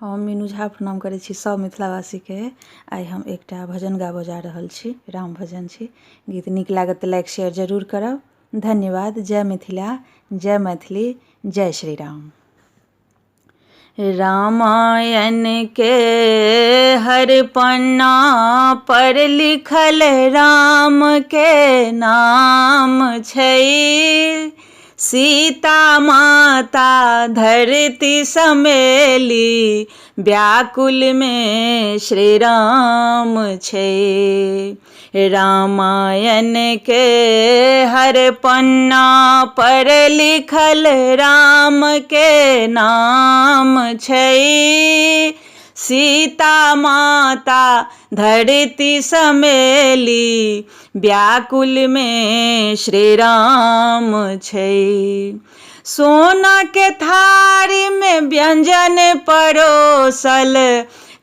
हम मीनू झा प्रणाम करै छी सभ मिथिलावासीके। आइ हम एकटा भजन गाबऽ जा रहल छी, राम भजन छी। गीत नीक लागत तऽ लाइक शेयर जरूर करब। धन्यवाद। जय मिथिला, जय मैथिली, जय श्री राम। रामायण के हर पन्ना पर लिखल राम के नाम छै। सीता माता धरती समेली, व्याकुल में श्री राम छै। रामायण के हर पन्ना पर लिखल राम के नाम छै। सीता माता धरती समेली, व्याकुल में श्री राम छै। सोना के थारी में व्यंजन परोसल,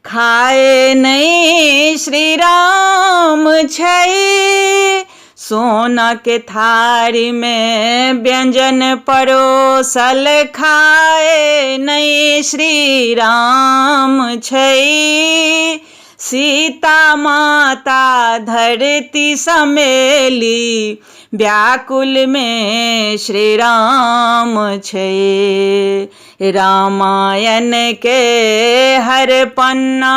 खाए नहीं श्री राम छै। सोना के थारी में व्यंजन परोसल, खाए नहीं श्री राम छै। सीता माता धरती समेली, व्याकुल में श्री राम छै। रामायण के हर पन्ना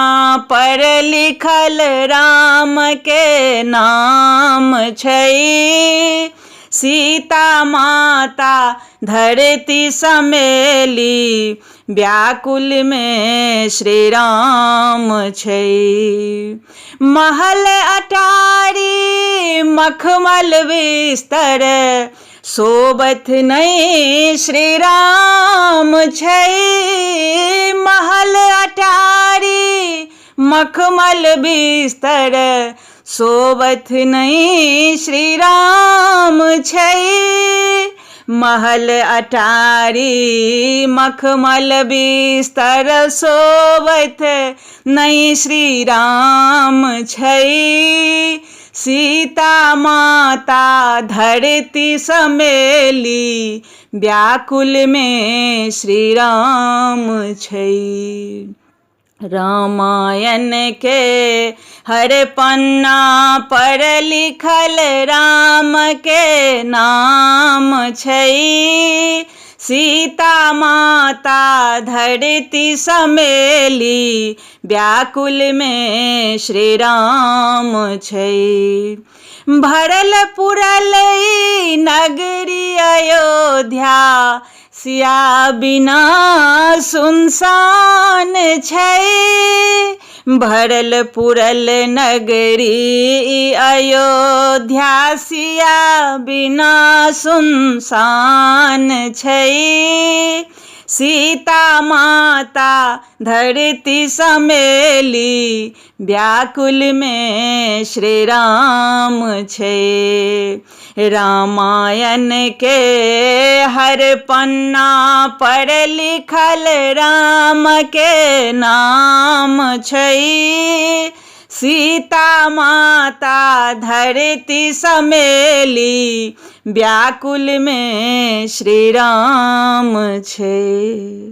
पर लिखल राम के नाम छै। सीता माता धरती समेली, व्याकुल में श्री राम छै। महल अटारी मखमल बिस्तर, सोबत नहीं श्री राम छै। महल अटारी मखमल बिस्तर, सोबत नहीं श्री राम छै। महल अटारी मखमल बिस्तर, सोबत नहीं श्री राम छै। सीता माता धरती समेली, व्याकुल में श्री राम छै। रामायण के हर पन्ना पर लिखल राम के नाम छै। सीता माता धरती समेली, व्याकुल में श्री राम छै। भरल पुरल नगरी अयोध्या, सिया बिना सुनसान छै। भरल पुरल नगरी अयोध्या, सिया बिना सुनसान छै। सीता माता धरती समेली, व्याकुल में श्री राम छै। रामायण के हर पन्ना पर लिखल राम के नाम छै। सीता माता धरती समेली, व्याकुल में श्री राम छै।